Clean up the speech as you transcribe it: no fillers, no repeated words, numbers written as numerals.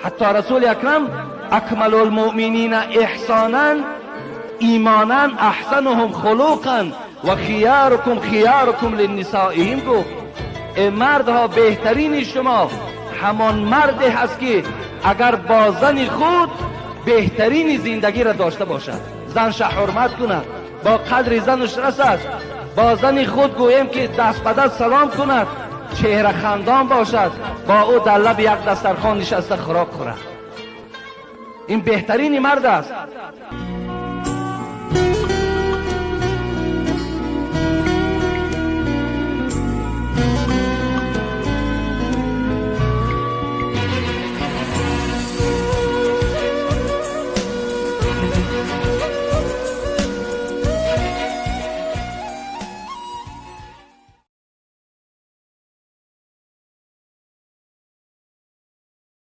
Ҳатто Расули Акрам акмал المؤمنین احسانا ایمانا احسنهم خلقا و خیارکم خیارکم لنسائهم گفت ای مردها، بهترین شما همان مرد هست که اگر با زن خود بهترین زندگی را داشته باشد، زنش حرمت کند، با قدر زنش رسد، با زن خود گوییم که دست به دست سلام کند، چهره خندان باشد، با او در لب یک دسترخوان نشسته خوراک خورد. این بهترین مرد است.